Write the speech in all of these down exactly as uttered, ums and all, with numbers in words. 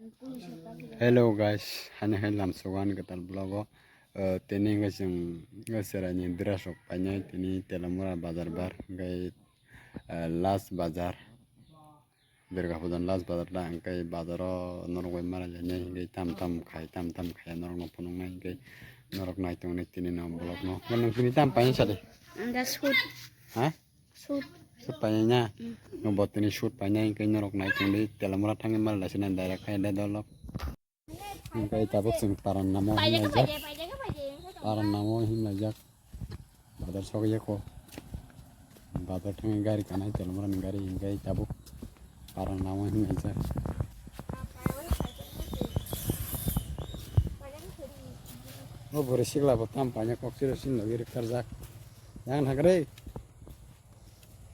Hello guys, hani hai lamsogo ani kwtal vlog o. Eh, tini hwnkhe chwng, eh, chwraini dress rok painai tini Telamura bazar bar, hwnkhe, eh, last bazar, Durga Pujan last bazar da, hwnkhe bazaro norok bai mara jainai, hwnkhe tam tam khai, tam tam khai norokno phunuknai, hwnkhe norok nai tongnai tini no vlog no. Hwnkhe nwng tini tam painai sadi? Ang da shoot. Ha? Shoot. Shoot painai na? Mm. Nwng bo tini shoot painai, hwnkhe norok nai tongdi, Telamura thangwi mara laisina direct khai da dolok. Hwnkhe tabuk chwng paran namo himlaijak. Paran namo himlaijak. Bazar sogwi ya kho. Bazar thangwi gari kanai, Telamura ni gari hwnkhe tabuk paran namo himlaijak. O bwrwi sikla bo tam paina kok siro sin logi rwkharjak. Yang nagre.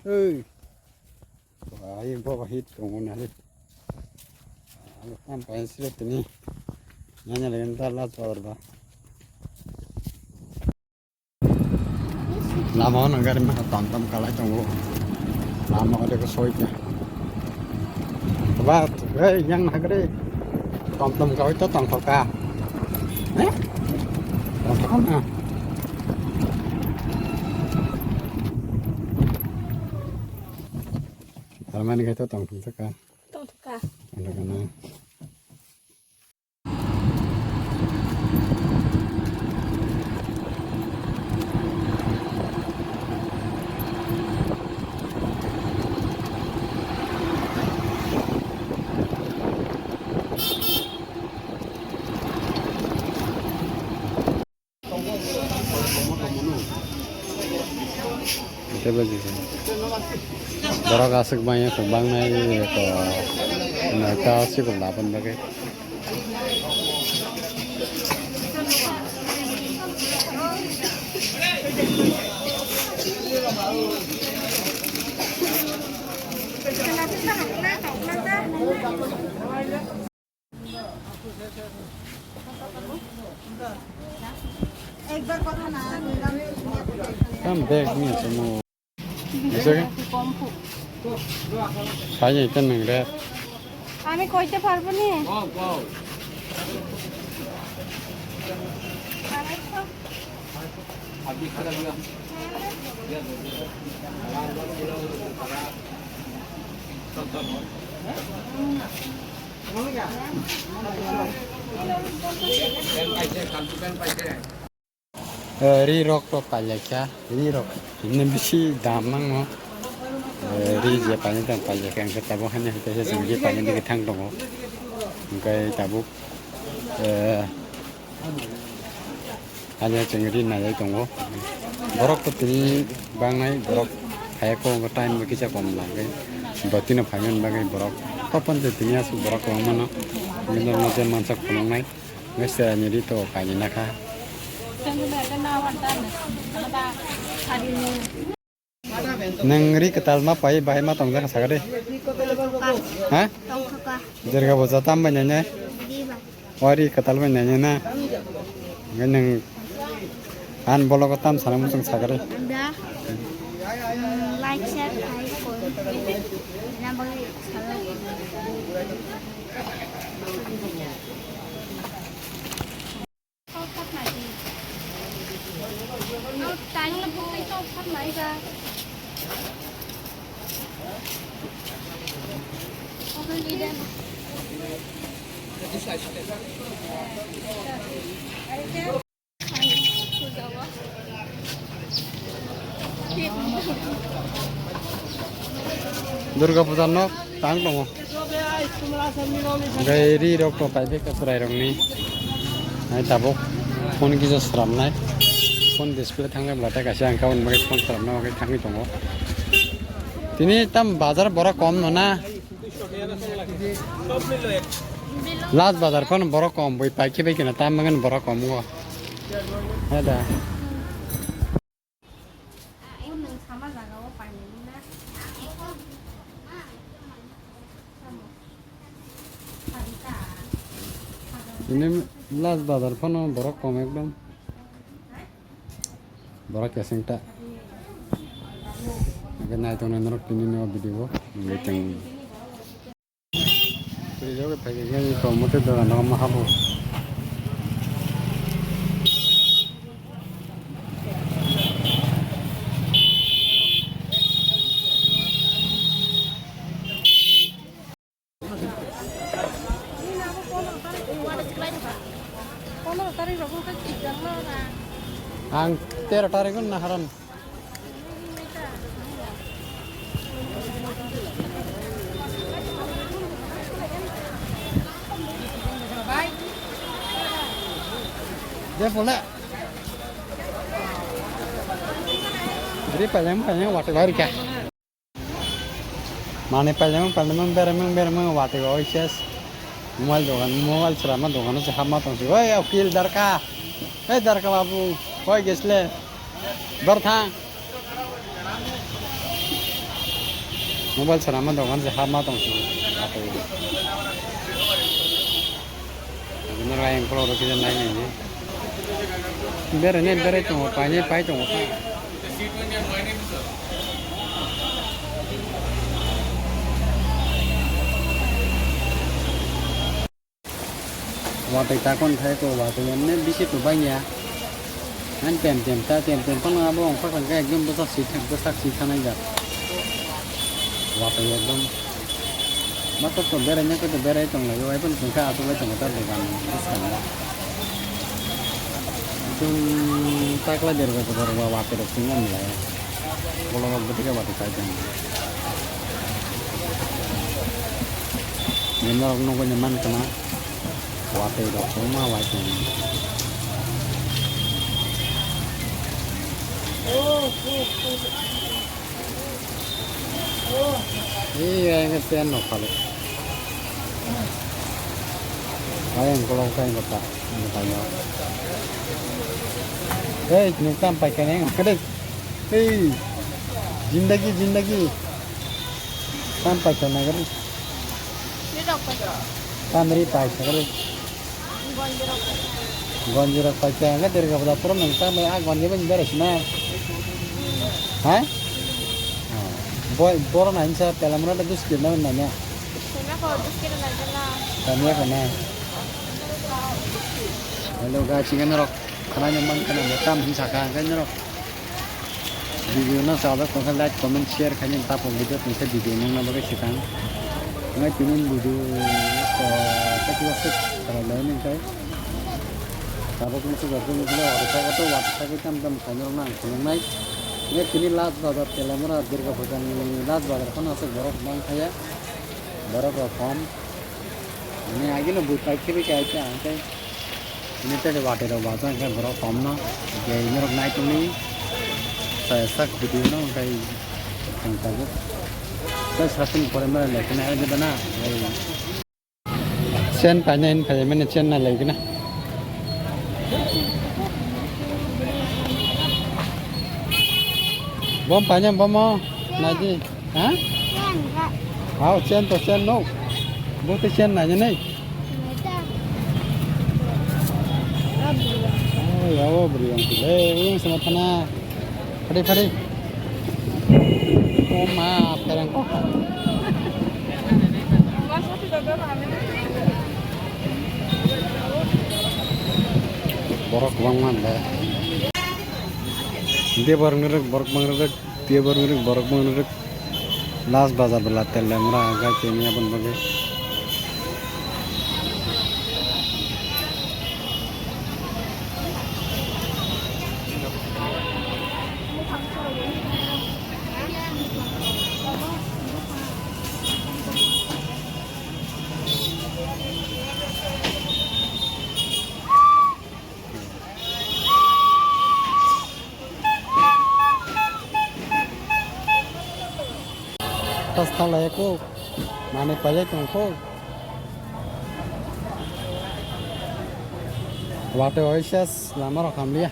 Oi. Wah, ini bawa hit tongo nari. Alo tam pain sila tini. Nanya lagi ntar lah suara ba. Lama o nang gari mah tam tam kalai tongo. Lama o deko soi ke. Ba, hei, yang nagre. Tom tom kau itu tong kau ka. Eh? Tong kau na. Armani kau itu tong tong ka. Tong tong ka. Ada kena. Borok aswk manya kwbang nai, eko noita sikul labani bagwi. Tam bag niya samo. Bisa ke? Saya ikan nang re. আমি কইতে পারবো নি। Eh, ri rok to pailai kha, ri rok himne bisi dam nango. Eh, ri je painai tong pailai kha, hwnkhe tabuk hani hwnkhe se chwng je painai digi thang tongo. Hwnkhe tabuk, eh, Hanya chwng ri naiwi tongo. Borok to tini bangnai, borok phaiya khe time bo kisa kom lagwi. Bo tino phaimani bagwi borok. Topon je tini aswk borok kwbangmano. Bini ulo je mansa khuluknai. Wngkhe chwraini ri to kainwi nakha. Nwng ri kwtal ma pai bahai ma tongjak sakha de. Ha? Tongkha ka. Jerga bo tam bai nai nai. Di ba. O ri kwtal bai nai nai na. Ngai nwng an bologo tam sana muchung sakha de. Ang da. Mm, like, share, khai, koi. Ina bagwi salo. Durga puja no tang tongo. Hwnkhe ri rok to paiphaikha chwrai rokni. Hai tabuk phone kisa sramnai. Phone display thangkhe bwlai kaisa hwnkhe aboni bagwi phone sramna bagwi thangwi tongo. Tini tam bazar borok kom no na? Last bazar phano borok kom, bui paikhe bai kheno tam mangani borok kom go. Heda. Ini last bazar phano borok kom ekdom. Borok keseng ta. Age nai tongnai norok tini no video. Waiting. Phaikhe khe eko mote dogan o ma habo. Ang tero tarik o naharan. Je pole. Jadi paling paling waktu lari kah. Mane pailem pailem berem berem wati oi ses. Mobile dogan, mobile srama dogan se hapma tong si. Oi, ukil darka. Ei darka babu, koi gesle? Dor thang. Mobile srama dogan se hapma tong si. Bini rai ang kolok rok kisa nai nai di. Bere ne bere tongo, pai ne pai tongo ta. Watwi takon khai ko watwi emne bisi tu banya. Ang tem tem ta tem tem phano abo ongkhor khe ekdom bwsak si thang bwsak si thanai jak. Watwi ekdom. Masa to berai nya khe to berai tong lai, wai phano chwng khe aswk bai tongo ta dogan bwskango. Chwng takla derga kwbang ba watwi rok chwng wng lai. Bolong rok bwtwi khe watwi kai tong. Norok nugwi man khna. Watwi rok kwbangma wai tong. Ee, ang chen no phalo. Ayang kolok kai kota. Hey, nuktam pai kene. Kade. Hey. Jindagi, jindagi. Tam pai kene. Tamri pai kene. Gonji rok paikha hwnkhe Durga Puja phuru nwng tamo a gonji bai bera sina? Ha? Bo-, borok nai sa Telamura da dus kilo na nanya. Sena ko dus kilo na jala. Tanya ko na. Hello guys, chingana rok khana nyamang khana tam hin saka kan rok. Video no sabak tongkha like, comment, share khaini tapok video tongkha video nangna bagwi swkang. Ngai tini video ko tati wakse khala lai nang kai. Tabok no sabak tongkha oro sago to wat sago tam tam khaini rok nang khulung nai. Ngai tini last bazar Telamura Durga Puja ni last bazar kono aswk borok bang khaya. Borok rok kom. Ni agino bui pai khibi kai ta kai. Ini tadi watwi rok bacha hwnkhe borok komno, je inorok nai tongwi chaya sak video no hwnkhe ang tabuk. Tei satung pore mara lekha nai de bana. Chen paina hin phai mane chen na lekha na. Bom paina bom o nai di. Ha? Chen, ha. Hao, chen to chen no. Bo te chen na jene. Neta. Abdullah. Oh, ya, oh, beri yang tu. Eh, yang sama thana. Phari, phari. Oh, ma, perang kok. Borok bangma da. Dia borok nurek, borok bang nurek. Tei borok rwk, borok borok rwk last bazar bwla Telamura gai tongya aboni bagwi. Tas thalai kuk, manwi pailai tong kuk. Watwi oises lama rok hamliya.